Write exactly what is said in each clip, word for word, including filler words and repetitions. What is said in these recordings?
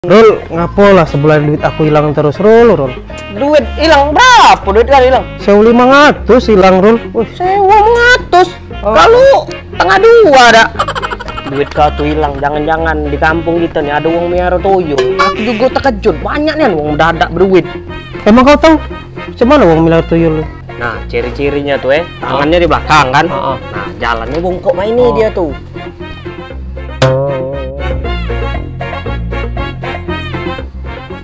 Rul, ngapo lah sebulan duit aku ilang terus, Rul, Rul? Duit ilang berapo? Duit kan ilang? Sewu lima ratus ilang, Rul. Wih, sewu lima ratus. Oh. Kalu tengah dua dak? Duit kau tu ilang, jangan-jangan di kampung kito ni ado wong miaro tuyul. Aku jugo tekejut, banyak nian wong mendadak beduit. Emang kau tau cemano wong miaro tuyul? Nah, ciri-cirinyo tu, eh, tangannyo di belakang kan? Heeh. Nah, jalannyo bongkok mak ini dio tu.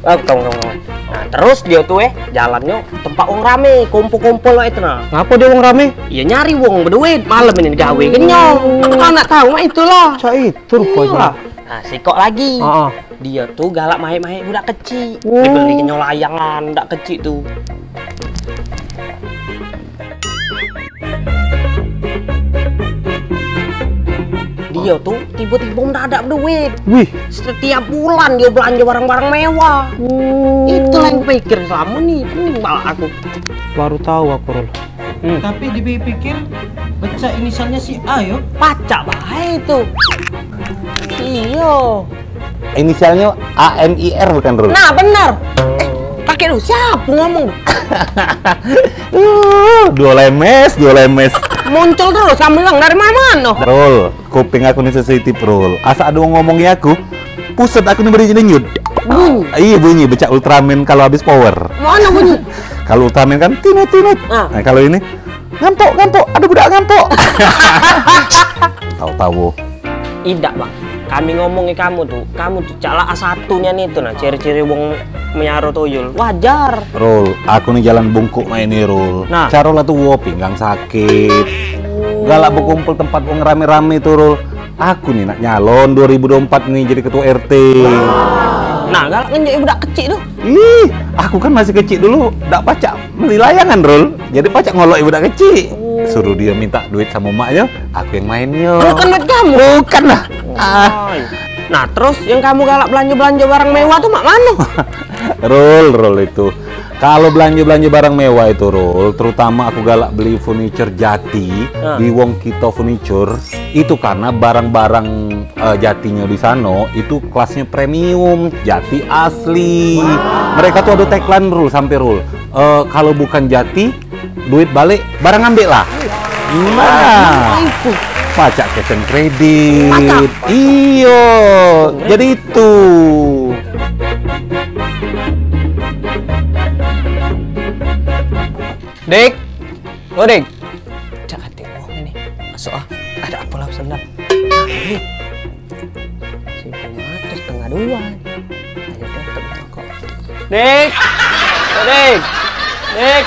Oh, tong, tong, tong. Nah, terus dio tu, eh, jalannyo tempat wong rame, kumpul-kumpul lah itu nah. Ngapo dio wong rame? Iyo nyari wong beduit, malam ini gawe kenyang. Kau nak tau mak itulah. Cak itu ruponyo. Iyolah. Nah, sikok lagi. Heeh. Dio tu galak maek-maek budak kecik. Oh. Dibeli kenyo layangan budak kecik tu. Dio tu tibo-tibo mendadak beduit. Wih. Setiap bulan dio belanja barang-barang mewah. Oh. Itulah yang pikir selamo ni, pening balak aku. Baru tau aku, Rul. Hmm. Tapi dipikir-pikir, becak inisialnyo si A yo. Pacak bae tu. Iyo. Inisialnyo A M I R bukan, Rul? Nah, bener. Eh, pake lu siapo ngomong? Uh, duo lemes, duo lemes. Muncul terus kamu bilang dari mano? Rul, kuping aku ni sensitif, Rul. Asa ado wong ngomongi aku, puset aku ni beri denyut. Bunyi. Iyo, bunyi becak Ultraman kalu habis power. Mano bunyi? Kalu Ultraman kan tinut, tinut. Ah. Nah, kalu ini ngampok, ngampok, ado budak ngampok. Tau-tau. Idak, Bang. Kami ngomongi kamu tu, kamu tu cak la A satu nian itu nah, ciri-ciri wong miaro tuyul. Wajar. Rul, aku ni jalan bungkuk mak ini, Rul. Nah. Caro la tuo, pinggang sakit. Galak bekumpul tempat wong rame-rame tu, Rul. Aku ni nak nyalon dua ribu dua puluh empat ni jadi ketua R T. Nah, galak ngenjuk budak kecik tu. Ih, aku kan masih kecik dulu, dak pacak beli layangan, Rul. Jadi pacak ngolok budak kecik. Oh. Suruh dio minta duit samo maknyo, aku yang mainnyo. Bukan duit kamu? Bukan lah. Ah. Nah, terus yang kamu galak belanja-belanja barang mewah tu mak mano? Rul, Rul itu. Kalu belanja-belanja barang mewah itu, Rul, terutama aku galak beli furniture Jati di Wong Kito Furniture, itu karena barang-barang, eh, Jatinyo di sano itu kelasnyo premium, Jati asli. Mereka tu ado tagline, Rul, sampe, Rul. Eh, kalu bukan Jati, duit balek, barang ambek lah. Nah, itu. Pacak cash and credit. Pacak. Iyo, jadi itu. Dik. Oh, Dik. Cak katek wong ini. Masuk ah. Ado apo lah sendal? Sibuk matos setengah dua. Ayo, Dik, kok. Dik. Oh, Dik. Dik.